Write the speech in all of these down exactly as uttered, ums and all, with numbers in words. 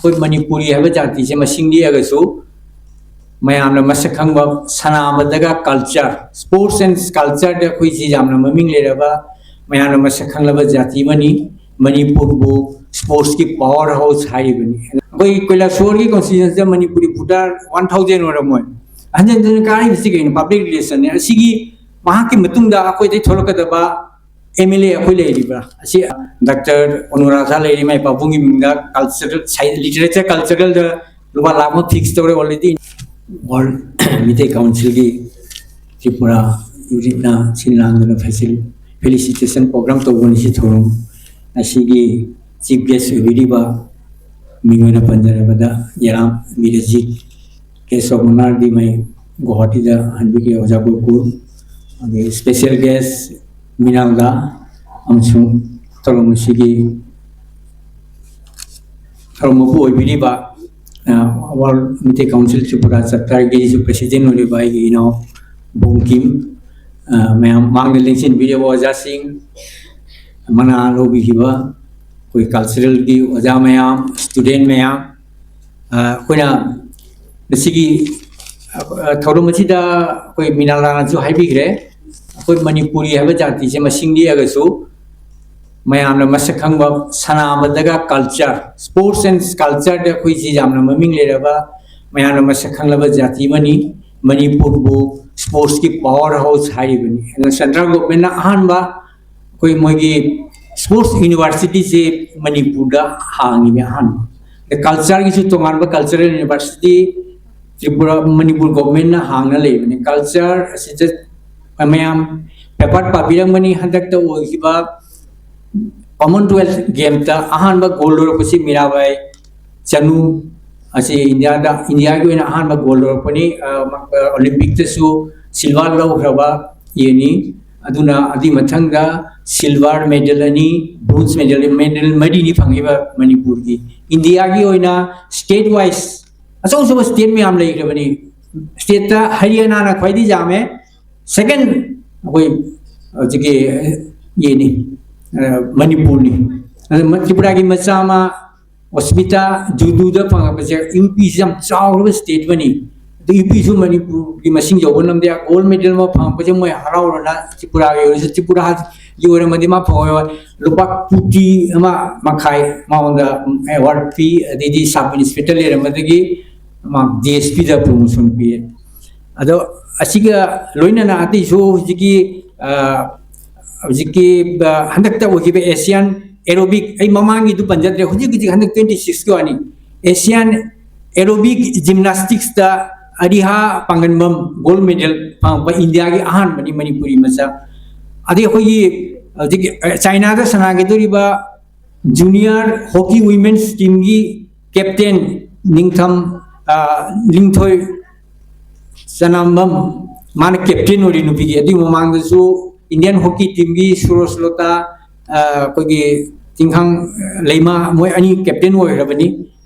ꯑꯩꯈꯣꯏ ꯃꯅꯤꯄꯨꯔꯤ ꯍꯥꯏꯕ ꯖꯥꯇꯤꯁꯦ ꯃꯁꯤꯡ ꯂꯤꯛꯑꯒꯁꯨ ꯃꯌꯥꯝꯅ ꯃꯁꯛ ꯈꯪꯕ ꯁꯅꯥꯃꯗꯒ culture, sports and cultureꯗ ꯑꯩꯈꯣꯏꯁꯤ ꯌꯥꯝꯅ ꯃꯃꯤꯡ ꯂꯩꯔꯕ, ꯃꯌꯥꯝꯅ ꯃꯁꯛ ꯈꯪꯂꯕ ꯖꯥꯇꯤ ꯑꯃꯅꯤ꯫ ꯃꯅꯤꯄꯨꯔꯕꯨ sportsꯀꯤ power house ꯍꯥꯏꯔꯤꯕꯅꯤ꯫ ꯑꯩꯈꯣꯏ ꯀꯣꯏꯂꯥꯁꯣꯔꯒꯤ constituencyꯗ ꯃꯅꯤꯄꯨꯔꯤ voter one thousand ꯑꯣꯏꯔꯝꯃꯣꯏ꯫ ꯍꯟꯖꯤꯟ ꯍꯟꯖꯤꯟ ꯀꯥꯔꯤꯕꯁꯤ ꯀꯩꯅꯣ? Public relationꯅꯦ꯫ ꯑꯁꯤꯒꯤ ꯃꯍꯥꯛꯀꯤ ꯃꯇꯨꯡꯗ ꯑꯩꯈꯣꯏꯗꯩ ꯊꯣꯛꯂꯛꯀꯗꯕ MLA ꯑꯩꯈꯣꯏ ꯂꯩꯔꯤꯕ꯭ꯔꯥ? ꯑꯁꯤ ꯗꯥꯛꯇꯔ ꯑꯅꯨꯔꯥꯙꯥ ꯂꯩꯔꯤ, ꯃꯥꯏ ꯄꯥꯕꯨꯡꯒꯤ ꯃꯤꯡꯗ cultural, literature culturalꯗ ꯂꯨꯄꯥ ꯂꯥꯈ ꯑꯃ fix ꯇꯧꯔꯦ already꯫ World ꯃꯤꯇꯩ Councilꯒꯤ ꯇ꯭ꯔꯤꯄꯨꯔꯥ unitꯅ ꯁꯤꯜ ꯂꯥꯡꯗꯨꯅ facil-, felicitation program ꯇꯧꯕꯅꯤ꯫ ꯁꯤ ꯊꯧꯔꯝ ꯑꯁꯤꯒꯤ chief guest ꯑꯣꯏꯕꯤꯔꯤꯕ ꯃꯤꯡ ꯑꯣꯏꯅ ꯄꯟꯖꯔꯕꯗ ꯌꯦꯔꯥꯝ ꯕꯤꯔꯖꯤꯠ, guest of honourꯗꯤ ꯃꯩ ꯒꯨꯋꯥꯍꯥꯇꯤꯗ ꯍꯟꯕꯤꯈ꯭ꯔꯦ ꯑꯣꯖꯥ ꯒꯣꯀꯨꯜ, ꯑꯗꯒꯤ special guest ꯃꯤꯅꯥꯜꯗꯥ, ꯑꯃꯁꯨꯡ ꯊꯧꯔꯝ ꯑꯁꯤꯒꯤ ꯊꯧꯔꯝ ꯃꯄꯨ ꯑꯣꯏꯕꯤꯔꯤꯕ, ꯑ, World Meitei Council Tripura chapterꯒꯤꯁꯨ president ꯑꯣꯏꯔꯤꯕ ꯑꯩꯒꯤ ꯏꯅꯥꯎ ꯕꯣꯡꯀꯤꯝ, ꯑ, ꯃꯌꯥꯝ ꯃꯥꯡꯗ ꯂꯦꯡꯁꯤꯟꯕꯤꯔꯤꯕ ꯑꯣꯖꯥꯁꯤꯡ, ꯃꯅꯥ ꯂꯧꯕꯤꯈꯤꯕ ꯑꯩꯈꯣꯏ culturalꯒꯤ ꯑꯣꯖꯥ ꯃꯌꯥꯝ, student ꯃꯌꯥꯝ, ꯑ, ꯑꯩꯈꯣꯏꯅ ꯉꯁꯤꯒꯤ, ꯑ, ꯊꯧꯔꯝ ꯑꯁꯤꯗ ꯑꯩꯈꯣꯏ ꯃꯤꯅꯥꯂꯥꯅꯁꯨ ꯍꯥꯏꯕꯤꯈ꯭ꯔꯦ, ꯑꯩꯈꯣꯏ ꯃꯅꯤꯄꯨꯔꯤ ꯍꯥꯏꯕ ꯖꯥꯇꯤꯁꯦ ꯃꯁꯤꯡ ꯂꯤꯛꯑꯒꯁꯨ ꯃꯌꯥꯝꯅ ꯃꯁꯛ ꯈꯪꯕ ꯁꯅꯥꯃꯗꯒ culture, sports and cultureꯗ ꯑꯩꯈꯣꯏꯁꯤ ꯌꯥꯝꯅ ꯃꯃꯤꯡ ꯂꯩꯔꯕ, ꯃꯌꯥꯝꯅ ꯃꯁꯛ ꯈꯪꯂꯕ ꯖꯥꯇꯤ ꯑꯃꯅꯤ꯫ ꯃꯅꯤꯄꯨꯔꯕꯨ sportsꯀꯤ power house ꯍꯥꯏꯔꯤꯕꯅꯤ꯫ ꯑꯗꯨꯅ central governmentꯅ ꯑꯍꯥꯟꯕ ꯑꯩꯈꯣꯏ ꯃꯣꯏꯒꯤ sports universityꯁꯦ ꯃꯅꯤꯄꯨꯔꯗ ꯍꯥꯡꯉꯤꯅꯦ ꯑꯍꯥꯟꯕ꯫ ꯑꯗ cultureꯒꯤꯁꯨ ꯇꯣꯉꯥꯟꯕ cultural university ꯇ꯭ꯔꯤꯄꯨꯔꯥ, ꯃꯅꯤꯄꯨꯔ governmentꯅ ꯍꯥꯡꯅ ꯂꯩꯕꯅꯤ꯫ Culture ꯑꯁꯤꯗ ꯃꯌꯥꯝ paper ꯄꯥꯕꯤꯔꯝꯒꯅꯤ, ꯍꯟꯗꯛꯇ ꯑꯣꯏꯈꯤꯕ Commonwealth Gamesꯇ ꯑꯍꯥꯟꯕ gold ꯂꯧꯔꯛꯄꯁꯤ ꯃꯤꯔꯥꯕꯥꯏ ꯆꯅꯨ ꯑꯁꯤ ꯏꯟꯗꯤꯌꯥꯗ, ꯏꯟꯗꯤꯌꯥꯒꯤ ꯑꯣꯏꯅ ꯑꯍꯥꯟꯕ gold ꯂꯧꯔꯛꯄꯅꯤ꯫ ꯑ, ꯃ-, ꯑ, Olympicꯇꯁꯨ silver ꯂꯧꯈ꯭ꯔꯕ ꯌꯦꯅꯤ꯫ ꯑꯗꯨꯅ ꯑꯗꯨꯒꯤ ꯃꯊꯪꯗ silver medal ꯑꯅꯤ, bronze medal, medal ꯃꯔꯤꯅꯤ ꯐꯪꯉꯤꯕ ꯃꯅꯤꯄꯨꯔꯒꯤ꯫ ꯏꯟꯗꯤꯌꯥꯒꯤ ꯑꯣꯏꯅ state wise ꯑꯆꯧ ꯑꯆꯧꯕ state ꯃꯌꯥꯝ ꯂꯩꯈ꯭ꯔꯕꯅꯤ꯫ Stateꯇ ꯍꯔꯤꯌꯥꯅꯥꯅ ꯈ꯭ꯋꯥꯏꯗꯒꯤ ꯌꯥꯝꯃꯦ, second ꯑꯩꯈꯣꯏ ꯍꯧꯖꯤꯛꯀꯤ ꯌꯦꯅꯤ, ꯑ, ꯃꯅꯤꯄꯨꯔꯅꯤ꯫ ꯑꯗ ꯃ-, ꯇ꯭ꯔꯤꯄꯨꯔꯥꯒꯤ ꯃꯆꯥ ꯑꯃ ꯑꯣꯁꯃꯤꯇꯥ ꯖꯨꯗꯨꯗ ꯐꯪꯉꯛꯄꯁꯦ, ꯌꯨ ꯄꯤꯁꯤ ꯌꯥꯝ ꯆꯥꯎꯔꯕ ꯁ꯭ꯇꯦꯠ ꯑꯃꯅꯤ꯫ ꯑꯗꯨ ꯌꯨ ꯄꯤꯁꯨ ꯃꯅꯤꯄꯨꯔꯒꯤ ꯃꯁꯤꯡ ꯌꯧꯕ ꯉꯝꯗꯦ꯫ ꯒꯣꯜ ꯃꯦꯗꯜ ꯑꯃ ꯐꯪꯉꯛꯄꯁꯦ ꯃꯣꯏ ꯍꯔꯥꯎꯔꯅ ꯇ꯭ꯔꯤꯄꯨꯔꯥꯒꯤ ꯑꯣꯏꯔꯁꯨ, ꯇ꯭ꯔꯤꯄꯨꯔꯥꯒꯤ ꯑꯣꯏꯔꯝꯃꯗꯤ ꯃꯥ ꯐꯪꯉꯣꯏ꯫ ꯂꯨꯄꯥ ꯀꯣꯇꯤ ꯑꯃ ꯃꯈꯥꯏ ꯃꯉꯣꯟꯗ ꯑꯦꯋꯥꯔꯗ ꯄꯤ, ꯑꯗꯩꯗꯤ ꯁꯕ ꯏꯟꯁꯄꯦꯛꯇꯔ ꯂꯩꯔꯝꯕꯗꯒꯤ ꯃꯥ ꯗꯤ ꯑꯦꯁ ꯄꯤꯗ ꯄ꯭ꯔꯣꯃꯣꯁꯟ ꯄꯤ꯫ ꯑꯗꯣ ꯑꯁꯤꯒ ꯂꯣꯏꯅꯅ ꯑꯇꯩꯁꯨ ꯍꯧꯖꯤꯛꯀꯤ, ꯑ, ꯍꯧꯖꯤꯛꯀꯤ, ꯑ, ꯍꯟꯗꯛꯇ ꯑꯣꯏꯈꯤꯕ ꯑꯦꯁꯤꯌꯥꯟ ꯑꯦꯔꯣꯕꯤꯛ, ꯑꯩ ꯃꯃꯥꯡꯒꯤꯗꯨ ꯄꯟꯖꯗ꯭ꯔꯦ, ꯍꯧꯖꯤꯛ ꯍꯧꯖꯤꯛ ꯍꯟꯗꯛ ꯇ꯭ꯋꯦꯟꯇꯤ ꯁꯤꯛꯁꯀꯤ ꯋꯥꯅꯤ, ꯑꯦꯁꯤꯌꯥꯟ ꯑꯦꯔꯣꯕꯤꯛ ꯖꯤꯝꯅꯥꯁꯇꯤꯛꯁꯇ ꯑꯔꯤꯍꯥ ꯄꯥꯡꯒꯟꯕꯝ ꯒꯣꯜ ꯃꯦꯗꯜ ꯐꯪꯉꯛꯄ ꯏꯟꯗꯤꯌꯥꯒꯤ ꯑꯍꯥꯟꯕꯅꯤ, ꯃꯅꯤꯄꯨꯔꯤ ꯃꯆꯥ꯫ ꯑꯗꯩ ꯑꯩꯈꯣꯏꯒꯤ ꯍꯧꯖꯤꯛ ꯆꯥꯏꯅꯥꯗ ꯁꯥꯟꯅꯒꯗꯧꯔꯤꯕ ꯖꯨꯅꯤꯌꯔ ꯍꯣꯀꯤ ꯋꯤꯃꯦꯟꯁ ꯇꯤꯝꯒꯤ ꯀꯦꯞꯇꯦꯟ ꯅꯤꯡꯊꯝ, ꯑ, ꯂꯤꯡꯊꯣꯏ ꯆꯅꯥꯝꯕꯝ, ꯃꯥꯅ ꯀꯦꯞꯇꯦꯟ ꯑꯣꯏꯔꯤ ꯅꯨꯄꯤꯒꯤ꯫ ꯑꯗꯨꯒꯤ ꯃꯃꯥꯡꯗꯁꯨ ꯏꯟꯗꯤꯌꯟ ꯍꯣꯀꯤ ꯇꯤꯝꯒꯤ ꯁꯨꯔꯣꯖꯂꯣꯇꯥ, ꯑ, ꯑꯩꯈꯣꯏꯒꯤ ꯆꯤꯡꯈꯥꯡ ꯂꯩꯃ, ꯃꯣꯏ ꯑꯅꯤ ꯀꯦꯞꯇꯦꯟ ꯑꯣꯏꯈ꯭ꯔꯕꯅꯤ꯫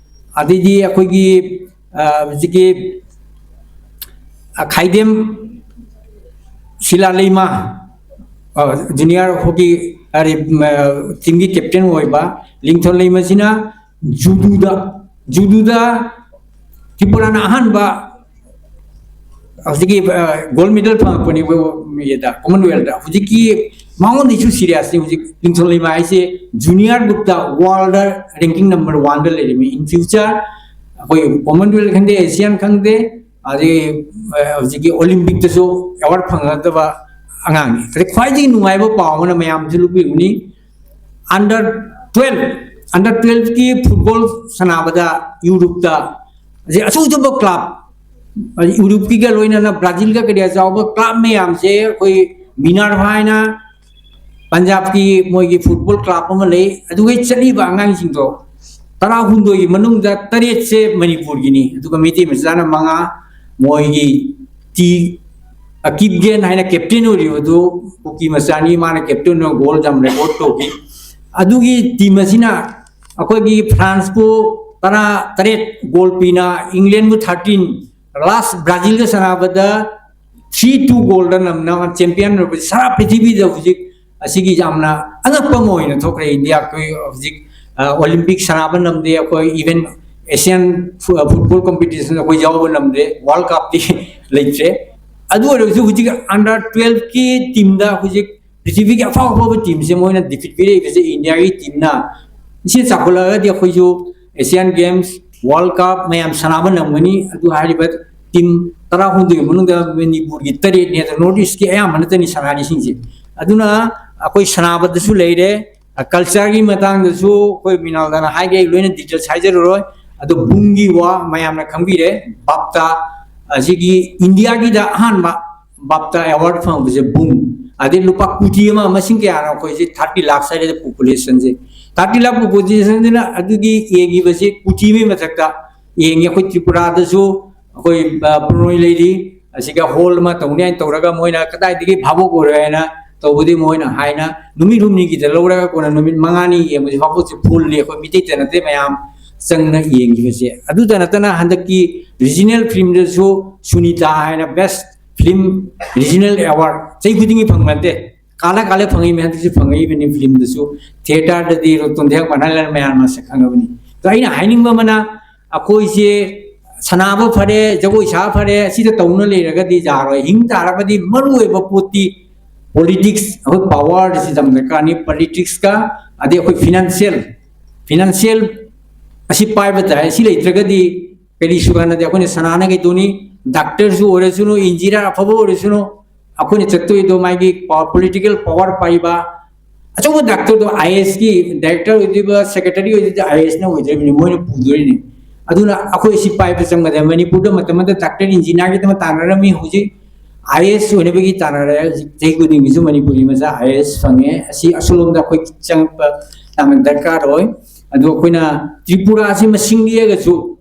ꯑꯗꯩꯗꯤ ꯑꯩꯈꯣꯏꯒꯤ, ꯑ, ꯍꯧꯖꯤꯛꯀꯤ, ꯑ, ꯈꯥꯏꯗꯦꯝ ꯁꯤꯂꯥ ꯂꯩꯃ, ꯑ, ꯖꯨꯅꯤꯌꯔ ꯍꯣꯀꯤ, ꯑ, ꯇꯤꯝꯒꯤ ꯀꯦꯞꯇꯦꯟ ꯑꯣꯏꯕ ꯂꯤꯡꯊꯣꯟ ꯂꯩꯃꯁꯤꯅ ꯖꯨꯗꯨꯗ, ꯖꯨꯗꯨꯗ ꯇ꯭ꯔꯤꯄꯨꯔꯥꯅ ꯑꯍꯥꯟꯕ ꯍꯧꯖꯤꯛꯀꯤ, ꯑ, ꯒꯣꯜ ꯃꯦꯗꯜ ꯐꯪꯉꯛꯄꯅꯦꯕ, ꯀꯣꯃꯟꯋꯦꯜꯗ꯫ ꯍꯧꯖꯤꯛꯀꯤ ꯃꯉꯣꯟꯗꯩꯁꯨ ꯁꯤꯔꯤꯌꯁꯅꯤ ꯍꯧꯖꯤꯛ ꯂꯤꯡꯊꯣꯟ ꯂꯩꯃ ꯍꯥꯏꯁꯦ, ꯖꯨꯅꯤꯌꯔ ꯒ꯭ꯔꯨꯞꯇ ꯋꯥꯔꯜꯗ ꯔꯦꯡꯀꯤꯡ ꯅꯝꯕꯔ ꯋꯥꯟꯗ ꯂꯩꯔꯤꯕꯅꯤ꯫ ꯏꯟ ꯐ꯭ꯌꯨꯆꯔ ꯑꯩꯈꯣꯏ ꯀꯣꯃꯟꯋꯦꯜ ꯈꯪꯗꯦ, ꯑꯦꯁꯤꯌꯥꯟ ꯈꯪꯗꯦ, ꯑꯗꯩ, ꯑ, ꯍꯧꯖꯤꯛꯀꯤ ꯑꯣꯂꯤꯝꯄꯤꯛꯇꯁꯨ ꯑꯦꯋꯥꯔꯗ ꯐꯪꯒꯗꯕ ꯑꯉꯥꯡꯅꯤ꯫ ꯑꯗꯩ ꯈ꯭ꯋꯥꯏꯗꯒꯤ ꯅꯨꯡꯉꯥꯏꯕ ꯄꯥꯎ ꯑꯃꯅ ꯃꯌꯥꯝꯁꯨ ꯂꯨꯞꯄꯤꯕꯅꯤ, ꯑꯟꯗꯔ ꯇꯨꯋꯦꯜꯐ, ꯑꯟꯗꯔ ꯇꯨꯋꯦꯜꯐꯀꯤ ꯐꯨꯠꯕꯣꯜ ꯁꯥꯟꯅꯕꯗ ꯌꯨꯔꯣꯞꯇ ꯍꯧꯖꯤꯛ ꯑꯆꯧ ꯑꯆꯧꯕ ꯀ꯭ꯂꯕ, ꯌꯨꯔꯣꯞꯀꯤꯒ ꯂꯣꯏꯅꯅ ꯕ꯭ꯔꯥꯖꯤꯜꯒ ꯀꯔꯤ ꯑꯆꯧꯕ ꯀ꯭ꯂꯕ ꯃꯌꯥꯝꯁꯦ ꯑꯩꯈꯣꯏ ꯃꯤꯅꯔꯚꯥ ꯍꯥꯏꯅ ꯄꯟꯖꯥꯕꯀꯤ ꯃꯣꯏꯒꯤ ꯐꯨꯠꯕꯣꯜ ꯀ꯭ꯂꯕ ꯑꯃ ꯂꯩ, ꯑꯗꯨꯒꯩ ꯆꯠꯂꯤꯕ ꯑꯉꯥꯡꯁꯤꯡꯗꯣ ꯇꯔꯥꯍꯨꯝꯗꯣꯏꯒꯤ ꯃꯅꯨꯡꯗ ꯇꯔꯦꯠꯁꯦ ꯃꯅꯤꯄꯨꯔꯒꯤꯅꯤ, ꯑꯗꯨꯒ ꯃꯩꯇꯩ ꯃꯆꯥꯅ ꯃꯉꯥ, ꯃꯣꯏꯒꯤ ꯇꯤ ꯑꯀꯤꯞꯒꯦꯟ ꯍꯥꯏꯅ ꯀꯦꯞꯇꯦꯟ ꯑꯣꯏꯔꯤꯕꯗꯨ ꯀꯨꯀꯤ ꯃꯆꯥꯅꯤ, ꯃꯥꯅ ꯀꯦꯞꯇꯦꯟ ꯑꯣꯏꯅ ꯒꯣꯜ ꯌꯥꯝ ꯔꯦꯀꯣꯔꯗ ꯇꯧꯈꯤ꯫ ꯑꯗꯨꯒꯤ ꯇꯤꯝ ꯑꯁꯤꯅ ꯑꯩꯈꯣꯏꯒꯤ ꯐ꯭ꯔꯥꯟꯁꯄꯨ ꯇꯔꯥ ꯇꯔꯦꯠ ꯒꯣꯜ ꯄꯤꯅ, ꯏꯪꯂꯦꯟꯕꯨ ꯊꯥꯔꯇꯤꯟ, ꯂꯥꯁ ꯕ꯭ꯔꯥꯖꯤꯜꯒ ꯁꯥꯟꯅꯕꯗ ꯊ꯭ꯔꯤ ꯇꯨ ꯒꯣꯜꯗ ꯅꯝꯅ ꯆꯦꯝꯄꯤꯌꯟ ꯑꯣꯏꯕꯁꯤ ꯁꯥꯔꯥ ꯄ꯭ꯔꯤꯊꯤꯕꯤꯗ ꯍꯧꯖꯤꯛ ꯑꯁꯤꯒꯤ ꯌꯥꯝꯅ ꯑꯉꯛꯄ ꯑꯃ ꯑꯣꯏꯅ ꯊꯣꯛꯈ꯭ꯔꯦ꯫ ꯏꯟꯗꯤꯌꯥ ꯑꯩꯈꯣꯏ ꯍꯧꯖꯤꯛ ꯑꯣꯂꯤꯝꯄꯤꯛ ꯁꯥꯟꯅꯕ ꯅꯝꯗꯦ ꯑꯩꯈꯣꯏ, ꯏꯚꯟ ꯑꯦꯁꯤꯌꯥꯟ ꯐꯨꯠꯕꯣꯜ ꯀꯣꯝꯄꯤꯇꯤꯁꯟ ꯑꯩꯈꯣꯏ ꯌꯥꯎꯕ ꯅꯝꯗꯦ, ꯋꯥꯔꯜ ꯀꯞꯇꯤ ꯂꯩꯇ꯭ꯔꯦ꯫ ꯑꯗꯨ ꯑꯣꯏꯔꯒꯁꯨ ꯍꯧꯖꯤꯛ ꯑꯟꯗꯔ ꯇꯨꯋꯦꯜꯐꯀꯤ ꯇꯤꯝꯗ ꯍꯧꯖꯤꯛ ꯄ꯭ꯔꯤꯊꯤꯕꯤꯒꯤ ꯑꯐꯥꯎ ꯑꯐꯥꯎꯕ ꯇꯤꯝꯁꯦ ꯃꯣꯏꯅ ꯗꯤꯐꯤꯠ ꯄꯤꯔꯛꯏꯕꯁꯦ ꯏꯟꯗꯤꯌꯥꯒꯤ ꯇꯤꯝꯅ꯫ ꯁꯤ ꯆꯥꯎꯈꯠꯂꯛꯑꯒꯗꯤ ꯑꯩꯈꯣꯏꯁꯨ ꯑꯦꯁꯤꯌꯥꯟ ꯒꯦꯝꯁ, ꯋꯥꯔꯜ ꯀꯞ ꯃꯌꯥꯝ ꯁꯥꯟꯅꯕ ꯅꯪꯒꯅꯤ꯫ ꯑꯗꯨ ꯍꯥꯏꯔꯤꯕ ꯇꯤꯝ ꯇꯔꯥꯍꯨꯝꯗꯣꯏ ꯃꯅꯨꯡꯗ ꯃꯅꯤꯄꯨꯔꯒꯤ ꯇꯔꯦꯠꯅꯤ, ꯑꯗ ꯅꯣꯔꯠ ꯏꯁꯀꯤ ꯑꯌꯥꯝꯕ ꯅꯠꯇꯅꯤ ꯁꯥꯟꯅꯔꯤꯁꯤꯡꯁꯦ꯫ ꯑꯗꯨꯅ ꯑꯩꯈꯣꯏ ꯁꯥꯟꯅꯕꯗꯁꯨ ꯂꯩꯔꯦ, ꯀꯜꯆꯔꯒꯤ ꯃꯇꯥꯡꯗꯁꯨ ꯑꯩꯈꯣꯏ ꯃꯤꯅꯥꯜꯗꯅ ꯍꯥꯏꯒꯦ, ꯑꯩ ꯂꯣꯏꯅ ꯗꯤꯇꯦꯜꯁ ꯍꯥꯏꯖꯔꯔꯣꯏ꯫ ꯑꯗꯣ ꯕꯨꯡꯒꯤ ꯋꯥ ꯃꯌꯥꯝꯅ ꯈꯪꯕꯤꯔꯦ꯫ ꯕꯥꯞꯇꯥ ꯑꯁꯤꯒꯤ ꯏꯟꯗꯤꯌꯥꯒꯤꯗ ꯑꯍꯥꯟꯕ ꯕꯥꯞꯇꯥ ꯑꯦꯋꯥꯔꯗ ꯐꯪꯕꯁꯦ ꯕꯨꯡ꯫ ꯑꯗꯩ ꯂꯨꯄꯥ ꯀꯣꯇꯤ ꯑꯃ, ꯃꯁꯤꯡ ꯀꯌꯥꯅꯣ ꯑꯩꯈꯣꯏꯁꯦ ꯊꯥꯔꯇꯤ ꯂꯥꯛꯁ ꯍꯥꯏꯔꯦ ꯄꯣꯄꯨꯂꯦꯁꯟꯁꯦ꯫ ꯊꯥꯔꯇꯤ ꯂꯥꯛ ꯄꯣꯄꯨꯂꯦꯁꯟꯁꯤꯅ ꯑꯗꯨꯒꯤ ꯌꯦꯡꯉꯤꯕꯁꯦ ꯀꯣꯇꯤ ꯑꯃꯒꯤ ꯃꯊꯛꯇ ꯌꯦꯡꯉꯤ꯫ ꯑꯩꯈꯣꯏ ꯇ꯭ꯔꯤꯄꯨꯔꯥꯗꯁꯨ ꯑꯩꯈꯣꯏ, ꯑ, ꯄꯨꯔꯣꯏ ꯂꯩꯔꯤ, ꯑꯁꯤꯒ ꯍꯣꯜ ꯑꯃ ꯇꯧꯅꯤ ꯍꯥꯏꯅ ꯇꯧꯔꯒ ꯃꯣꯏꯅ ꯀꯗꯥꯏꯗꯒꯤ ꯚꯥꯕꯣꯛ ꯑꯣꯏꯔꯣꯏ ꯍꯥꯏꯅ ꯇꯧꯕꯗꯤ ꯃꯣꯏꯅ ꯍꯥꯏꯅ ꯅꯨꯃꯤꯠ ꯍꯨꯝꯅꯤꯒꯤꯗ ꯂꯧꯔꯒ ꯀꯣꯟꯅ ꯅꯨꯃꯤꯠ ꯃꯉꯥꯅꯤ ꯌꯦꯡꯕꯁꯦ ꯚꯥꯕꯣꯛꯁꯦ ꯐꯨꯜꯂꯤ꯫ ꯑꯩꯈꯣꯏ ꯃꯤꯇꯩꯇ ꯅꯠꯇꯦ, ꯃꯌꯥꯝ ꯆꯪꯅ ꯌꯦꯡꯈꯤꯕꯁꯦ꯫ ꯑꯗꯨꯇ ꯅꯠꯇꯅ ꯍꯟꯗꯛꯀꯤ ꯔꯤꯖꯅꯦꯜ ꯐꯤꯂꯝꯗꯁꯨ ꯁꯨꯅꯤꯇꯥ ꯍꯥꯏꯅ ꯕꯦꯁ ꯐꯤꯂꯝ ꯔꯤꯖꯅꯦꯜ ꯑꯦꯋꯥꯔꯗ ꯆꯍꯤ ꯈꯨꯗꯤꯡꯒꯤ ꯐꯪꯕ ꯅꯠꯇꯦ, ꯀꯥꯂ ꯀꯥꯂ ꯐꯪꯉꯤ, ꯃꯌꯥꯝꯗꯁꯨ ꯐꯪꯉꯛꯏꯕꯅꯤ꯫ ꯐꯤꯂꯝꯗꯁꯨ ꯊꯤꯌꯦꯇꯔꯗꯗꯤ ꯔꯣꯇꯣꯟ ꯊꯦꯡ ꯄꯥꯅꯍꯜꯂꯅ ꯃꯌꯥꯝ ꯃꯁꯛ ꯈꯪꯉꯕꯅꯤ꯫ ꯑꯗꯣ ꯑꯩꯅ ꯍꯥꯏꯅꯤꯡꯕ ꯑꯃꯅ, ꯑꯩꯈꯣꯏꯁꯦ ꯁꯥꯟꯅꯕ ꯐꯔꯦ, ꯖꯒꯣꯏ ꯁꯥꯕ ꯐꯔꯦ, ꯑꯁꯤꯗ ꯇꯧꯅ ꯂꯩꯔꯒꯗꯤ ꯌꯥꯔꯣꯏ꯫ ꯍꯤꯡ ꯇꯥꯔꯕꯗꯤ ꯃꯔꯨꯑꯣꯏꯕ ꯄꯣꯠꯇꯤ ꯄꯣꯂꯤꯇꯤꯛꯁ, ꯑꯩꯈꯣꯏ ꯄꯋꯥꯔꯁꯤ ꯌꯥꯝ ꯗꯔꯀꯥꯔꯅꯤ꯫ ꯄꯣꯂꯤꯇꯤꯛꯁꯀ ꯑꯗꯩ ꯑꯩꯈꯣꯏ ꯐꯤꯅꯥꯟꯁꯤꯌꯦꯜ, ꯐꯤꯅꯥꯟꯁꯤꯌꯦꯜ ꯑꯁꯤ ꯄꯥꯏꯕ ꯇꯥꯏ꯫ ꯑꯁꯤ ꯂꯩꯇ꯭ꯔꯒꯗꯤ ꯀꯔꯤꯁꯨ ꯀꯥꯟꯅꯗꯦ꯫ ꯑꯩꯈꯣꯏꯅ ꯁꯅꯥꯅ ꯀꯩꯗꯧꯅꯤ? ꯗꯥꯛꯇꯔꯁꯨ ꯑꯣꯏꯔꯁꯅꯨ, ꯏꯟꯖꯤꯅꯤꯌꯥꯔ ꯑꯐꯕ ꯑꯣꯏꯔꯁꯅꯨ, ꯑꯩꯈꯣꯏꯅ ꯆꯠꯇꯣꯏꯗꯣ ꯃꯥꯒꯤ ꯄꯣꯂꯤꯇꯤꯀꯦꯜ ꯄꯋꯥꯔ ꯄꯥꯏꯕ ꯑꯆꯧꯕ ꯗꯥꯛꯇꯔꯗꯣ, ꯑꯥꯏ ꯑꯦꯁꯀꯤ ꯗꯥꯏꯔꯦꯛꯇꯔ ꯑꯣꯏꯗꯣꯏꯕ, ꯁꯦꯀ꯭ꯔꯦꯇꯔꯤ ꯑꯣꯏꯗꯣꯏꯗꯤ ꯑꯥꯏ ꯑꯦꯁꯅ ꯑꯣꯏꯗꯣꯏꯕꯅꯤ, ꯃꯣꯏꯅ ꯄꯨꯗꯣꯏꯅꯤ꯫ ꯑꯗꯨꯅ ꯑꯩꯈꯣꯏ ꯁꯤ ꯄꯥꯏꯕ ꯆꯪꯒꯗꯕ꯫ ꯃꯅꯤꯄꯨꯔꯗ ꯃꯇꯝ ꯑꯃꯗ ꯗꯥꯛꯇꯔ ꯏꯟꯖꯤꯅꯤꯌꯥꯔꯒꯤꯗꯃꯛ ꯇꯥꯟꯅꯔꯝꯃꯤ, ꯍꯧꯖꯤꯛ ꯑꯥꯏ ꯑꯦꯁ ꯑꯣꯏꯅꯕꯒꯤ ꯇꯥꯟꯅꯔꯦ꯫ ꯍꯧꯖꯤꯛ ꯆꯍꯤ ꯈꯨꯗꯤꯡꯒꯤꯁꯨ ꯃꯅꯤꯄꯨꯔꯤ ꯃꯆꯥ ꯑꯥꯏ ꯑꯦꯁ ꯐꯪꯉꯦ꯫ ꯑꯁꯤ ꯑꯁꯣꯝꯗ ꯑꯩꯈꯣꯏ ꯆꯪꯉꯛꯄ ꯌꯥꯝꯅ ꯗꯔꯀꯥꯔ ꯑꯣꯏ꯫ ꯑꯗꯣ ꯑꯩꯈꯣꯏꯅ ꯇ꯭ꯔꯤꯄꯨꯔꯥꯁꯤ ꯃꯁꯤꯡ ꯌꯦꯛꯑꯒꯁꯨ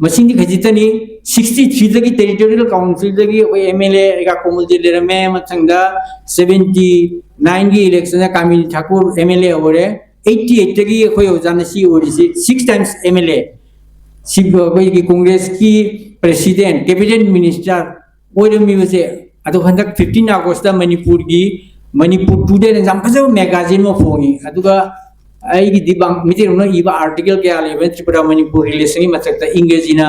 ꯃꯁꯤꯡꯗꯤ ꯈꯖꯤꯛꯇꯅꯤ꯫ ꯁꯤꯛꯁꯇꯤ ꯊ꯭ꯔꯤꯗꯒꯤ ꯇꯦꯔꯤꯇꯣꯔꯤꯌꯦꯜ ꯀꯥꯎꯟꯁꯤꯜꯗꯒꯤ ꯑꯩꯈꯣꯏ ꯑꯦꯝ ꯑꯦꯜ ꯑꯦ ꯀꯩꯀꯥ ꯀꯣꯃꯜꯖꯤꯠ ꯂꯩꯔꯝꯃꯦ꯫ ꯃꯊꯪꯗ ꯁꯕꯦꯟꯇꯤ ꯅꯥꯏꯟꯒꯤ ꯏꯂꯦꯛꯁꯟꯗ ꯀꯥꯃꯤꯅꯤ ꯊꯥꯀꯨꯔ ꯑꯦꯝ ꯑꯦꯜ ꯑꯦ ꯑꯣꯏꯔꯦ꯫ ꯑꯩꯠꯇꯤ ꯑꯩꯠꯇꯒꯤ ꯑꯩꯈꯣꯏ ꯑꯣꯖꯥꯅ ꯁꯤ ꯑꯣꯏꯔꯤꯁꯤ, six times M L A. ꯁꯤ ꯑꯩꯈꯣꯏꯒꯤ ꯀꯣꯡꯒ꯭ꯔꯦꯁꯀꯤ ꯄ꯭ꯔꯦꯁꯤꯗꯦꯟ, ꯀꯦꯕꯤꯅꯦꯠ ꯃꯤꯅꯤꯁꯇꯔ ꯑꯣꯏꯔꯝꯃꯤꯕꯁꯦ꯫ ꯑꯗꯣ ꯍꯟꯗꯛ ꯐꯤꯐꯇꯤꯟ ꯑꯥꯒꯁꯇ ꯃꯅꯤꯄꯨꯔꯒꯤ, ꯃꯅꯤꯄꯨꯔ ꯇꯨꯗꯦꯅ ꯌꯥꯝ ꯐꯖꯕ ꯃꯦꯒꯥꯖꯤꯟ ꯑꯃ ꯐꯣꯡꯉꯤ꯫ ꯑꯗꯨꯒ ꯑꯩꯒꯤꯗꯤ ꯃꯩꯇꯩꯂꯣꯟꯅ ꯏꯕ ꯑꯥꯔꯇꯤꯀꯜ ꯀꯌꯥ ꯂꯩꯕꯅ ꯇ꯭ꯔꯤꯄꯨꯔꯥ ꯃꯅꯤꯄꯨꯔ ꯔꯤꯂꯦꯁꯟꯒꯤ ꯃꯊꯛꯇ ꯏꯪꯒ꯭ꯔꯦꯖꯤꯅ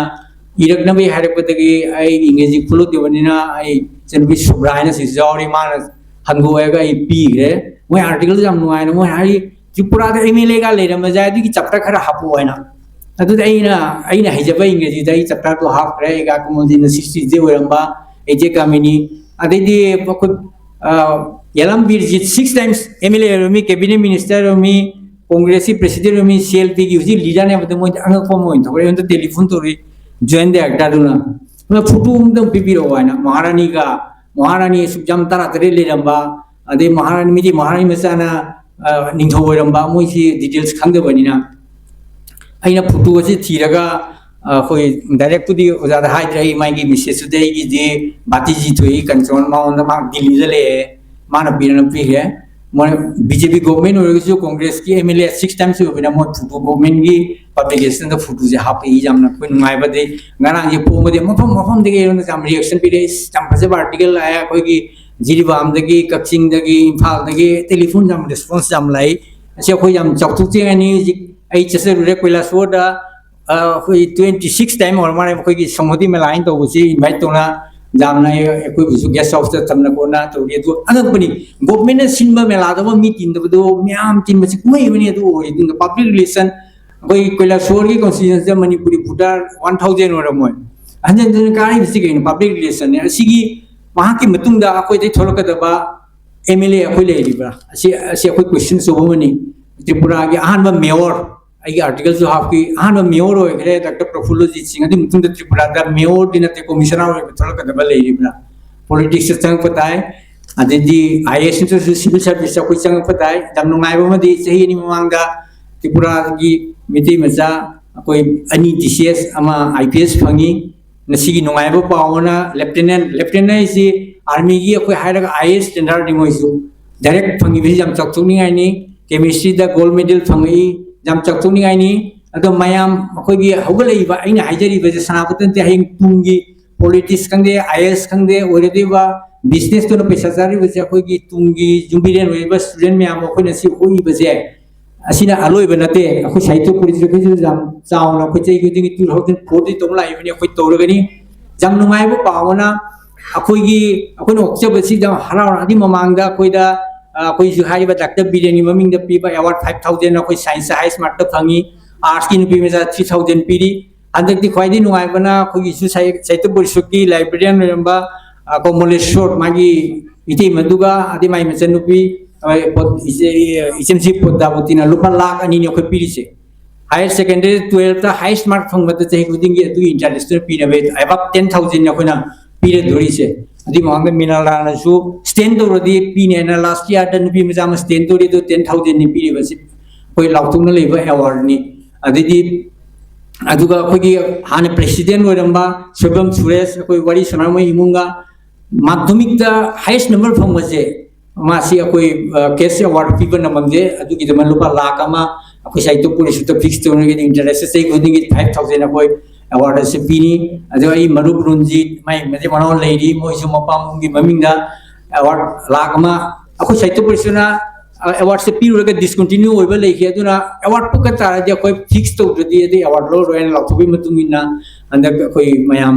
ꯏꯔꯛꯅꯕꯒꯤ ꯍꯥꯏꯔꯛꯄꯗꯒꯤ ꯑꯩ ꯏꯪꯒ꯭ꯔꯦꯖꯤ ꯈꯨꯂꯣꯠꯇꯕꯅꯤꯅ ꯑꯩ ꯏꯆꯟꯅꯨꯄꯤ ꯁꯨꯕ꯭ꯔꯥ ꯍꯥꯏꯅ ꯁꯤꯁꯨ ꯌꯥꯎꯔꯤ, ꯃꯥꯅ ꯍꯟꯗꯣꯛꯑꯒ ꯑꯩ ꯄꯤꯈ꯭ꯔꯦ꯫ ꯃꯣꯏ ꯑꯥꯔꯇꯤꯀꯜꯁꯦ ꯌꯥꯝ ꯅꯨꯡꯉꯥꯏꯅ, ꯃꯣꯏ ꯍꯥꯏ, "ꯇ꯭ꯔꯤꯄꯨꯔꯥꯗ ꯑꯦꯝ ꯑꯦꯜ ꯑꯦꯒ ꯂꯩꯔꯝꯕꯁꯦ ꯑꯗꯨꯒꯤ ꯆꯥꯞꯇꯔ ꯈꯔ ꯍꯥꯞꯄꯛꯑꯣ" ꯍꯥꯏꯅ꯫ ꯑꯗꯨꯗꯤ ꯑꯩꯅ, ꯑꯩꯅ ꯍꯩꯖꯕ ꯏꯪꯒ꯭ꯔꯦꯖꯤꯗ ꯑꯩ ꯆꯥꯞꯇꯔꯗꯣ ꯍꯥꯞꯈ꯭ꯔꯦ꯫ ꯑꯩꯒ ꯀꯃꯣꯟꯖꯤꯅ ꯁꯤꯛꯁꯇꯤꯁꯦ ꯑꯣꯏꯔꯝꯕ, ꯑꯦ ꯖꯦ ꯀꯥꯃꯤꯅꯤ, ꯑꯗꯩꯗꯤ ꯑꯩꯈꯣꯏ, ꯑ, ꯌꯥꯂꯝ Birjit six times M L A ꯑꯣꯏꯔꯝꯃꯤ, ꯀꯦꯕꯤꯅꯦꯠ ꯃꯤꯅꯤꯁꯇꯔ ꯑꯣꯏꯔꯝꯃꯤ, ꯀꯣꯡꯒ꯭ꯔꯦꯁꯀꯤ ꯄ꯭ꯔꯦꯁꯤꯗꯦꯟ ꯑꯣꯏꯔꯝꯃꯤ, ꯁꯤ ꯑꯦꯜ ꯄꯤꯒꯤ ꯍꯧꯖꯤꯛ ꯂꯤꯗꯔꯅꯦ ꯍꯥꯏꯕꯗ ꯃꯣꯏꯗꯤ ꯑꯉꯛꯄ ꯑꯃ ꯑꯣꯏꯅ ꯊꯣꯛꯈ꯭ꯔꯦ꯫ ꯑꯩꯉꯣꯟꯗ ꯇꯦꯂꯤꯐꯣꯟ ꯇꯧꯔꯤ, ꯖꯣꯏꯟ ꯗꯥꯏꯔꯦꯛꯇꯔꯗꯨꯅ, "ꯅꯣꯏ ꯐꯣꯇꯣ ꯑꯝꯇꯪ ꯄꯤꯕꯤꯔꯛꯑꯣ" ꯍꯥꯏꯅ꯫ ꯃꯍꯥꯔꯥꯅꯤꯒ, ꯃꯍꯥꯔꯥꯅꯤ ꯑꯁꯨꯛ ꯌꯥꯝ ꯇꯔꯥ ꯇꯔꯦꯠ ꯂꯩꯔꯝꯕ, ꯑꯗꯩ ꯃꯍꯥꯔꯥꯅꯤ, ꯃꯤꯗꯤ ꯃꯍꯥꯔꯥꯅꯤ ꯃꯆꯥꯅ, ꯑ, ꯅꯤꯡꯊꯧ ꯑꯣꯏꯔꯝꯕ, ꯃꯣꯏꯁꯤ ꯗꯤꯇꯦꯜꯁ ꯈꯪꯗꯕꯅꯤꯅ꯫ ꯑꯩꯅ ꯐꯣꯇꯣ ꯑꯁꯤ ꯊꯤꯔꯒ, ꯑ, ꯑꯩꯈꯣꯏ ꯗꯥꯏꯔꯦꯛꯄꯨꯗꯤ ꯑꯣꯖꯥꯗ ꯍꯥꯏꯗ꯭ꯔꯦ, ꯑꯩ ꯃꯥꯒꯤ ꯃꯦꯁꯦꯖꯇꯨꯗꯤ ꯑꯩꯒꯤꯗꯤ ꯕꯥꯇꯤꯖꯤ ꯊꯣꯛꯏ, ꯀꯟꯆꯣꯟ ꯃꯉꯣꯟꯗ ꯃꯥ ꯗꯤꯜꯂꯤꯗ ꯂꯩꯌꯦ, ꯃꯥꯅ ꯄꯤꯔꯅ ꯄꯤꯈ꯭ꯔꯦ꯫ ꯃꯣꯏ ꯕꯤ ꯖꯦ ꯄꯤ ꯒꯣꯚꯔꯟꯃꯦꯟ ꯑꯣꯏꯔꯒꯁꯨ ꯀꯣꯡꯒ꯭ꯔꯦꯁꯀꯤ M L A six times ꯑꯣꯏꯕꯅ ꯃꯣꯏ ꯐꯣꯇꯣ ꯒꯣꯚꯔꯟꯃꯦꯟꯒꯤ ꯄꯕ꯭ꯂꯤꯀꯦꯁꯟꯗ ꯐꯣꯇꯣꯁꯦ ꯍꯥꯞꯄꯛꯏ꯫ ꯌꯥꯝꯅ ꯑꯩꯈꯣꯏ ꯅꯨꯡꯉꯥꯏꯕꯗꯤ ꯉꯔꯥꯡꯁꯦ ꯐꯣꯡꯕꯗꯤ ꯃꯐꯝ ꯃꯐꯝꯗꯒꯤ ꯑꯩꯉꯣꯟꯗ ꯌꯥꯝ ꯔꯤꯌꯦꯛꯁꯟ ꯄꯤꯔꯛꯏ, "ꯌꯥꯝ ꯐꯖꯕ ꯑꯥꯔꯇꯤꯀꯜ ꯂꯥꯛꯑꯦ, ꯑꯩꯈꯣꯏꯒꯤ ꯖꯤꯔꯤꯕꯥꯝꯗꯒꯤ, ꯀꯛꯆꯤꯡꯗꯒꯤ, ꯏꯝꯐꯥꯜꯗꯒꯤ ꯇꯦꯂꯤꯐꯣꯟ ꯌꯥꯝ ꯔꯦꯁꯄꯣꯟꯁ ꯌꯥꯝ ꯂꯥꯛꯏ꯫ ꯑꯁꯤ ꯑꯩꯈꯣꯏ ꯌꯥꯝ ꯆꯥꯎꯊꯣꯛꯆꯅꯤꯡꯉꯥꯏꯅꯤ꯫ ꯍꯧꯖꯤꯛ ꯑꯩ ꯆꯠꯆꯔꯨꯔꯦ ꯀꯣꯏꯂꯥꯁꯣꯔꯗ, ꯑ, ꯑꯩꯈꯣꯏ ꯇ꯭ꯋꯦꯟꯇꯤ ꯁꯤꯛꯁ ꯇꯥꯏꯝ ꯑꯣꯏꯔ ꯃꯥꯜꯂꯦ ꯃꯈꯣꯏꯒꯤ ꯁꯪꯍꯣꯗꯤ ꯃꯦꯂꯥ ꯍꯥꯏꯅ ꯇꯧꯕꯁꯤ ꯏꯟꯚꯥꯏꯠ ꯇꯧꯅ ꯌꯥꯝꯅ ꯑꯩꯈꯣꯏꯕꯨꯁꯨ ꯒꯦꯁ ꯍꯥꯎꯁꯇ ꯊꯝꯅ ꯈꯣꯠꯅ ꯇꯧꯔꯤ꯫ ꯑꯗꯨ ꯑꯉꯛꯄꯅꯤ, ꯒꯣꯚꯔꯟꯃꯦꯟꯠꯅ ꯁꯤꯟꯕ ꯃꯦꯂꯥꯗꯕꯨ ꯃꯤ ꯇꯤꯟꯗꯕꯗꯣ ꯃꯌꯥꯝ ꯇꯤꯟꯕꯁꯤ ꯀꯨꯝꯍꯩ ꯑꯃꯅꯤ꯫ ꯑꯗꯨ ꯑꯣꯏꯔꯤ꯫ ꯑꯗꯨꯅ ꯄꯕ꯭ꯂꯤꯛ ꯔꯤꯂꯦꯁꯟ, ꯑꯩꯈꯣꯏ ꯀꯣꯏꯂꯥꯁꯣꯔꯒꯤ ꯀꯣꯟꯁꯇꯤꯇ꯭ꯋꯦꯟꯁꯤꯗ ꯃꯅꯤꯄꯨꯔꯤ ꯚꯣꯇꯔ ꯋꯥꯟ ꯊꯥꯎꯖꯟ ꯑꯣꯏꯔꯝꯃꯣꯏ, ꯍꯟꯖꯤꯟ ꯍꯟꯖꯤꯟ ꯀꯥꯔꯤꯕꯁꯤ ꯀꯩꯅꯣ? ꯄꯕ꯭ꯂꯤꯛ ꯔꯤꯂꯦꯁꯟꯅꯤ꯫ ꯑꯁꯤꯒꯤ ꯃꯍꯥꯛꯀꯤ ꯃꯇꯨꯡꯗ ꯑꯩꯈꯣꯏꯗꯩ ꯊꯣꯛꯂꯛꯀꯗꯕ ꯑꯦꯝ ꯑꯦꯜ ꯑꯦ ꯑꯩꯈꯣꯏ ꯂꯩꯔꯤꯕ꯭ꯔꯥ? ꯑꯁꯤ, ꯑꯁꯤ ꯑꯩꯈꯣꯏ ꯀꯣꯏꯁꯟ ꯑꯆꯧꯕ ꯑꯃꯅꯤ꯫ ꯇ꯭ꯔꯤꯄꯨꯔꯥꯒꯤ ꯑꯍꯥꯟꯕ ꯃꯦꯌꯣꯔ, ꯑꯩꯒꯤ ꯑꯥꯔꯇꯤꯀꯜꯁꯨ ꯍꯥꯞꯈꯤ, ꯑꯍꯥꯟꯕ ꯃꯦꯌꯣꯔ ꯑꯣꯏꯈ꯭ꯔꯦ ꯗꯥꯛꯇꯔ ꯄ꯭ꯔꯐꯨꯜꯂꯖꯤꯠ ꯁꯤꯡ꯫ ꯑꯗꯨꯒꯤ ꯃꯇꯨꯡꯗ ꯇ꯭ꯔꯤꯄꯨꯔꯥꯗ ꯃꯦꯌꯣꯔꯗꯤ ꯅꯠꯇꯦ, ꯀꯣꯃꯤꯁꯅꯔ ꯑꯣꯏꯕ ꯊꯣꯛꯂꯛꯀꯗꯕ ꯂꯩꯔꯤꯕ꯭ꯔꯥ? ꯄꯣꯂꯤꯇꯤꯛꯁꯇ ꯆꯪꯉꯛꯄ ꯇꯥꯏ, ꯑꯗꯩꯗꯤ ꯑꯥꯏ ꯑꯦ ꯑꯦꯁ ꯅꯠꯇ꯭ꯔꯁꯨ ꯁꯤꯚꯤꯜ ꯁꯥꯔꯚꯤꯁꯇ ꯑꯩꯈꯣꯏ ꯆꯪꯉꯛꯄ ꯇꯥꯏ꯫ ꯌꯥꯝ ꯅꯨꯡꯉꯥꯏꯕ ꯑꯃꯗꯤ ꯆꯍꯤ ꯑꯅꯤ ꯃꯃꯥꯡꯗ ꯇ꯭ꯔꯤꯄꯨꯔꯥꯒꯤ ꯃꯤꯇꯩ ꯃꯆꯥ ꯑꯩꯈꯣꯏ ꯑꯅꯤ ꯇꯤ ꯁꯤ ꯑꯦꯁ, ꯑꯃ ꯑꯥꯏ ꯄꯤ ꯑꯦꯁ ꯐꯪꯉꯤ꯫ ꯉꯁꯤꯒꯤ ꯅꯨꯡꯉꯥꯏꯕ ꯄꯥꯎ ꯑꯃꯅ ꯂꯦꯐꯇꯤꯅꯦꯟ, ꯂꯦꯐꯇꯤꯅꯦꯟ ꯍꯥꯏꯁꯤ ꯑꯥꯔꯃꯤꯒꯤ ꯑꯩꯈꯣꯏ ꯍꯥꯏꯔꯒ ꯑꯥꯏ ꯑꯦ ꯑꯦꯁ ꯁ꯭ꯇꯦꯟꯗꯔꯗꯅꯤ ꯃꯣꯏꯁꯨ꯫ ꯗꯥꯏꯔꯦꯛ ꯐꯪꯉꯤꯕꯁꯤ ꯌꯥꯝ ꯆꯥꯎꯊꯣꯛꯅꯤꯡꯉꯥꯏꯅꯤ꯫ ꯀꯦꯃꯤꯁꯇ꯭ꯔꯤꯗ ꯒꯣꯜꯗ ꯃꯦꯗꯜ ꯐꯪꯉꯛꯏ, ꯌꯥꯝ ꯆꯥꯎꯊꯣꯛꯅꯤꯡꯉꯥꯏꯅꯤ꯫ ꯑꯗꯣ ꯃꯌꯥꯝ ꯑꯩꯈꯣꯏꯒꯤ ꯍꯧꯒꯠꯂꯛꯏꯕ, ꯑꯩꯅ ꯍꯥꯏꯖꯔꯤꯕꯁꯦ ꯁꯅꯥꯄꯇꯟꯁꯦ ꯍꯌꯦꯡ ꯇꯨꯡꯒꯤ ꯄꯣꯂꯤꯇꯤꯛꯁ ꯈꯪꯗꯦ, ꯑꯥꯏ ꯑꯦ ꯑꯦꯁ ꯈꯪꯗꯦ, ꯑꯣꯏꯔꯗꯣꯏꯕ ꯕꯤꯖꯤꯅꯦꯁꯇꯨꯅ ꯄꯩꯁꯥ ꯆꯥꯔꯤꯕꯁꯦ ꯑꯩꯈꯣꯏꯒꯤ ꯇꯨꯡꯒꯤ ꯌꯨꯝꯕꯤꯔꯦꯟ ꯑꯣꯏꯔꯤꯕ ꯁ꯭ꯇꯨꯗꯦꯟ ꯃꯌꯥꯝ ꯑꯩꯈꯣꯏꯅ ꯁꯤ ꯍꯣꯠꯂꯤꯕꯁꯦ ꯑꯁꯤꯅ ꯑꯂꯣꯏꯕ ꯅꯠꯇꯦ꯫ ꯑꯩꯈꯣꯏ ꯁꯥꯍꯤꯇ꯭ꯌ ꯄꯔꯤꯁꯠ ꯑꯩꯈꯣꯏꯁꯨ ꯌꯥꯝ ꯆꯥꯎꯅ ꯑꯩꯈꯣꯏ ꯆꯍꯤ ꯈꯨꯗꯤꯡꯒꯤ ꯇꯨ ꯊꯥꯎꯖꯟ ꯐꯣꯔꯗꯤ ꯇꯧ ꯂꯥꯛꯏꯕꯅꯤ, ꯑꯩꯈꯣꯏ ꯇꯧꯔꯒꯅꯤ꯫ ꯌꯥꯝ ꯅꯨꯡꯉꯥꯏꯕ ꯄꯥꯎ ꯑꯃꯅ, ꯑꯩꯈꯣꯏꯒꯤ, ꯑꯩꯈꯣꯏꯅ ꯑꯣꯛꯆꯕꯁꯤꯗ ꯍꯔꯥꯎꯔꯛꯑꯗꯤ ꯃꯃꯥꯡꯗ ꯑꯩꯈꯣꯏꯗ, ꯑ, ꯑꯩꯈꯣꯏꯁꯨ ꯍꯥꯏꯔꯤꯕ ꯗꯥꯛꯇꯔ ꯕꯤꯔꯦꯟꯒꯤ ꯃꯃꯤꯡꯗ ꯄꯤꯕ ꯑꯦꯋꯥꯔꯗ ꯐꯥꯏꯚ ꯊꯥꯎꯖꯟ ꯑꯩꯈꯣꯏ ꯁꯥꯏꯟꯁꯇ ꯍꯥꯏꯌꯦꯁ ꯃꯥꯔꯛꯇ ꯐꯪꯉꯤ, ꯑꯥꯔꯠꯁꯀꯤ ꯅꯨꯄꯤ ꯃꯆꯥ ꯊ꯭ꯔꯤ ꯊꯥꯎꯖꯟ ꯄꯤꯔꯤ꯫ ꯍꯟꯗꯛꯇꯤ ꯈ꯭ꯋꯥꯏꯗꯒꯤ ꯅꯨꯡꯉꯥꯏꯕꯅ ꯑꯩꯈꯣꯏꯒꯤꯁꯨ ꯁꯥꯍꯤ-, ꯁꯥꯍꯤꯇ꯭ꯌ ꯄꯔꯤꯁꯠꯀꯤ ꯂꯥꯏꯕ꯭ꯔꯦꯔꯤꯌꯟ ꯑꯣꯏꯔꯝꯕ, ꯑ, ꯀꯣꯃꯣꯂꯦꯁꯣꯔ ꯃꯥꯒꯤ ꯏꯇꯩꯃꯗꯨꯒ ꯑꯗꯩ ꯃꯥꯒꯤ ꯃꯆꯟꯅꯨꯄꯤ, ꯑ, ꯄꯣꯠ-, ꯏꯆꯦ-, ꯏꯆꯦꯝꯆꯤ ꯄꯣꯗꯥꯕꯨꯇꯤꯅ ꯂꯨꯄꯥ ꯂꯥꯈ ꯑꯅꯤꯅꯤ ꯑꯩꯈꯣꯏ ꯄꯤꯔꯤꯁꯦ꯫ ꯍꯥꯌꯔ ꯁꯦꯀꯦꯟꯗꯔꯤ ꯇꯨꯋꯦꯜꯐꯇ ꯍꯥꯏꯌꯦꯁ ꯃꯥꯔꯛ ꯐꯪꯕꯗ ꯆꯍꯤ ꯈꯨꯗꯤꯡꯒꯤ ꯑꯗꯨꯒꯤ ꯏꯟꯇꯔꯦꯁꯇꯨꯅ ꯄꯤꯅꯕ ꯑꯦꯕꯥꯞ ꯇꯦꯟ ꯊꯥꯎꯖꯟ ꯑꯩꯈꯣꯏꯅ ꯄꯤꯔꯗꯣꯔꯤꯁꯦ꯫ ꯑꯗꯨꯒꯤ ꯃꯃꯥꯡꯗ ꯃꯤꯅꯥꯂꯥꯅꯁꯨ ꯁ꯭ꯇꯦꯟ ꯇꯧꯔꯗꯤ ꯄꯤꯅꯦꯅ ꯂꯥꯁ ꯏꯌꯥꯔꯗ ꯅꯨꯄꯤ ꯃꯆꯥ ꯑꯃ ꯁ꯭ꯇꯦꯟ ꯇꯧꯔꯤ, ꯑꯗꯨ ꯇꯦꯟ ꯊꯥꯎꯖꯟꯅꯤ ꯄꯤꯔꯤꯕꯁꯤ꯫ ꯑꯩꯈꯣꯏ ꯂꯥꯎꯊꯣꯛꯅ ꯂꯩꯕ ꯑꯦꯋꯥꯔꯗꯅꯤ꯫ ꯑꯗꯩꯗꯤ ꯑꯗꯨꯒ ꯑꯩꯈꯣꯏꯒꯤ ꯍꯥꯟꯅ ꯄ꯭ꯔꯦꯁꯤꯗꯦꯟ ꯑꯣꯏꯔꯝꯕ ꯁꯣꯏꯕꯝ ꯁꯨꯔꯦꯁ, ꯑꯩꯈꯣꯏ ꯋꯥꯔꯤ ꯁꯥꯟꯅꯔꯝꯕ ꯏꯃꯨꯡꯒ ꯃꯥꯙꯃꯤꯛꯇ ꯍꯥꯏꯌꯦꯁ ꯅꯝꯕꯔ ꯐꯪꯕꯁꯦ, ꯃꯥꯁꯤ ꯑꯩꯈꯣꯏ, ꯑ, ꯀꯦꯁ ꯑꯦꯋꯥꯔꯗ ꯄꯤꯕ ꯅꯝꯃꯝꯗꯦ꯫ ꯑꯗꯨꯒꯤꯗꯃꯛ ꯂꯨꯄꯥ ꯂꯥꯈ ꯑꯃ ꯑꯩꯈꯣꯏ ꯁꯥꯍꯤꯇ꯭ꯌ ꯄꯔꯤꯁꯠꯇ ꯐꯤꯛꯁ ꯇꯧꯅꯔꯒꯗꯤ ꯏꯟꯇꯔꯦꯁ ꯆꯍꯤ ꯈꯨꯗꯤꯡꯒꯤ ꯐꯥꯏꯚ ꯊꯥꯎꯖꯟ ꯑꯩꯈꯣꯏ ꯑꯦꯋꯥꯔꯗ ꯑꯁꯤ ꯄꯤꯅꯤ꯫ ꯑꯗꯣ ꯑꯩ ꯃꯔꯨꯞ ꯔꯨꯟꯖꯤꯠ, ꯃꯥꯏ ꯃꯆꯤꯟ ꯃꯅꯥꯎ ꯂꯩꯔꯤ, ꯃꯣꯏꯁꯨ ꯃꯄꯥ ꯃꯄꯨꯒꯤ ꯃꯃꯤꯡꯗ ꯑꯦꯋꯥꯔꯗ ꯂꯥꯈ ꯑꯃ ꯑꯩꯈꯣꯏ ꯁꯥꯍꯤꯇ꯭ꯌ ꯄꯔꯤꯁꯠꯅ, ꯑ, ꯑꯦꯋꯥꯔꯗꯁꯦ ꯄꯤꯔꯨꯔꯒ ꯗꯤꯁꯀꯟꯇꯤꯅ꯭ꯌꯨ ꯑꯣꯏꯕ ꯂꯩꯈꯤ꯫ ꯑꯗꯨꯅ ꯑꯦꯋꯥꯔꯗ ꯄꯨꯀꯠ ꯇꯥꯔꯗꯤ ꯑꯩꯈꯣꯏ ꯐꯤꯛꯁ ꯇꯧꯗ꯭ꯔꯗꯤ ꯑꯗꯨ ꯑꯦꯋꯥꯔꯗ ꯂꯧꯔꯣꯏ ꯍꯥꯏꯅ ꯂꯥꯎꯊꯣꯛꯄꯒꯤ ꯃꯇꯨꯡ ꯏꯟꯅ ꯍꯟꯗꯛ ꯑꯩꯈꯣꯏ ꯃꯌꯥꯝ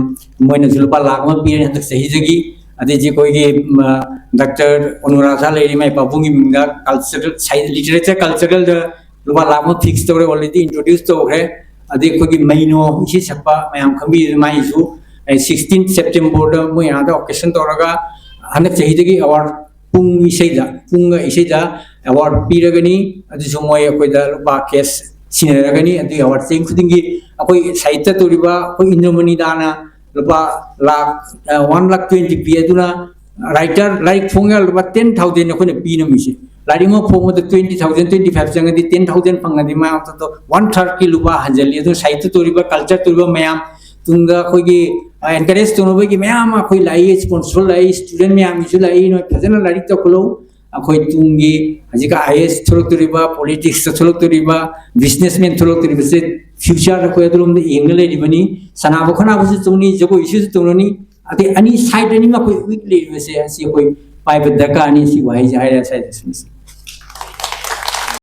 ꯃꯣꯏꯅꯁꯨ ꯂꯨꯄꯥ ꯂꯥꯈ ꯑꯃ ꯄꯤꯔꯦ ꯍꯟꯗꯛ ꯆꯍꯤꯗꯒꯤ꯫ ꯑꯗꯩꯗꯤ ꯑꯩꯈꯣꯏꯒꯤ, ꯃ, ꯗꯥꯛꯇꯔ ꯑꯅꯨꯔꯥꯙꯥ ꯂꯩꯔꯤ, ꯃꯥꯏ ꯄꯥꯕꯨꯡꯒꯤ ꯃꯤꯡꯗ ꯀꯜꯆꯔꯦꯜ, ꯁꯥꯏ-, ꯂꯤꯇꯔꯦꯆꯔ ꯀꯜꯆꯔꯦꯜꯗ ꯂꯨꯄꯥ ꯂꯥꯈ ꯑꯃ ꯐꯤꯛꯁ ꯇꯧꯔꯦ, ꯑꯣꯜꯔꯦꯗꯤ ꯏꯟꯇ꯭ꯔꯣꯗ꯭ꯌꯨꯁ ꯇꯧꯈ꯭ꯔꯦ꯫ ꯑꯗꯩ ꯑꯩꯈꯣꯏꯒꯤ ꯃꯩꯅꯣ ꯏꯁꯩ ꯁꯛꯄ ꯃꯌꯥꯝ ꯈꯪꯕꯤꯔꯤꯗꯨ ꯃꯥꯏꯁꯨ, ꯑꯦ, ꯁꯤꯛꯁꯇꯤꯟ ꯁꯦꯞꯇꯦꯝꯕꯔꯗ ꯃꯣꯏ ꯑꯥꯗ ꯑꯣꯀꯦꯁꯟ ꯇꯧꯔꯒ ꯍꯟꯗꯛ ꯆꯍꯤꯗꯒꯤ ꯑꯦꯋꯥꯔꯗ ꯄꯨꯡ ꯏꯁꯩꯗ, ꯄꯨꯡꯒ ꯏꯁꯩꯗ ꯑꯦꯋꯥꯔꯗ ꯄꯤꯔꯒꯅꯤ꯫ ꯑꯗꯨꯁꯨ ꯃꯣꯏ ꯑꯩꯈꯣꯏꯗ ꯂꯨꯄꯥ ꯀꯦꯁ ꯁꯤꯟꯅꯔꯒꯅꯤ꯫ ꯑꯗꯨꯒꯤ ꯑꯦꯋꯥꯔꯗ ꯆꯍꯤ ꯈꯨꯗꯤꯡꯒꯤ ꯑꯩꯈꯣꯏ ꯁꯥꯍꯤꯇ꯭ꯌ ꯇꯧꯔꯤꯕ ꯑꯩꯈꯣꯏ ꯏꯟꯗ꯭ꯔꯃꯅꯤꯗꯥꯅ ꯂꯨꯄꯥ ꯂꯥꯈ, ꯑ, ꯋꯥꯟ ꯂꯥꯈ ꯇ꯭ꯋꯦꯟꯇꯤ ꯄꯤ꯫ ꯑꯗꯨꯅ ꯔꯥꯏꯇꯔ ꯂꯥꯏꯔꯤꯛ ꯐꯣꯡꯉꯒ ꯂꯨꯄꯥ ꯇꯦꯟ ꯊꯥꯎꯖꯟ ꯑꯩꯈꯣꯏꯅ ꯄꯤꯔꯝꯃꯤꯁꯦ꯫ ꯂꯥꯏꯔꯤꯛ ꯑꯃ ꯐꯣꯡꯕꯗ ꯇ꯭ꯋꯦꯟꯇꯤ ꯊꯥꯎꯖꯟ, ꯇ꯭ꯋꯦꯟꯇꯤ ꯐꯥꯏꯚ ꯆꯪꯉꯗꯤ ꯇꯦꯟ ꯊꯥꯎꯖꯟ ꯐꯪꯉꯗꯤ ꯃꯥ ꯑꯃꯇ ꯋꯥꯟ ꯊꯥꯔꯠꯀꯤ ꯂꯨꯄꯥ ꯍꯟꯖꯤꯜꯂꯤ꯫ ꯑꯗꯨꯅ ꯁꯥꯍꯤꯇ꯭ꯌ ꯇꯧꯔꯤꯕ, ꯀꯜꯆꯔ ꯇꯧꯔꯤꯕ ꯃꯌꯥꯝ ꯇꯨꯡꯗ ꯑꯩꯈꯣꯏꯒꯤ, ꯑ, ꯑꯦꯟꯀꯔꯦꯖ ꯇꯧꯅꯕꯒꯤ ꯃꯌꯥꯝ ꯑꯃ ꯑꯩꯈꯣꯏ ꯂꯥꯛꯏ, ꯁ꯭ꯄꯣꯟꯁꯔ ꯂꯥꯛꯏ, ꯁ꯭ꯇꯨꯗꯦꯟ ꯃꯌꯥꯝꯒꯤꯁꯨ ꯂꯥꯛꯏ, ꯅꯣꯏ ꯐꯖꯅ ꯂꯥꯏꯔꯤꯛ ꯇꯧꯈꯠꯂꯨ꯫ ꯑꯩꯈꯣꯏ ꯇꯨꯡꯒꯤ ꯍꯧꯖꯤꯛ ꯑꯥꯏ ꯑꯦ ꯑꯦꯁ ꯊꯣꯛꯂꯛꯇꯣꯔꯤꯕ, ꯄꯣꯂꯤꯇꯤꯛꯁꯇ ꯊꯣꯛꯂꯛꯇꯣꯔꯤꯕ, ꯕꯤꯖꯤꯅꯦꯁꯃꯦꯟ ꯊꯣꯛꯂꯛꯇꯣꯔꯤꯕꯁꯦ ꯐ꯭ꯌꯨꯆꯔꯗ ꯑꯩꯈꯣꯏ ꯑꯗꯣꯝꯗ ꯌꯦꯡꯅ ꯂꯩꯔꯤꯕꯅꯤ꯫ ꯁꯥꯟꯅꯕ ꯈꯣꯠꯅꯕꯁꯨ ꯇꯧꯅꯤ, ꯖꯒꯣꯏꯁꯨ ꯇꯧꯔꯅꯤ, ꯑꯗꯩ ꯑꯅꯤ ꯁꯥꯏꯠ ꯑꯅꯤꯃꯛ ꯑꯩꯈꯣꯏ ꯋꯤꯛ ꯂꯩꯔꯤꯕꯁꯦ ꯑꯁꯤ ꯑꯩꯈꯣꯏ ꯄꯥꯏꯕ ꯗꯔꯀꯥꯔꯅꯤ꯫ ꯁꯤ ꯋꯥꯍꯩꯁꯦ ꯍꯥꯏꯔ ꯁ꯭ꯋꯥꯏꯗ ꯂꯣꯏꯁꯤꯟꯖꯔꯦ꯫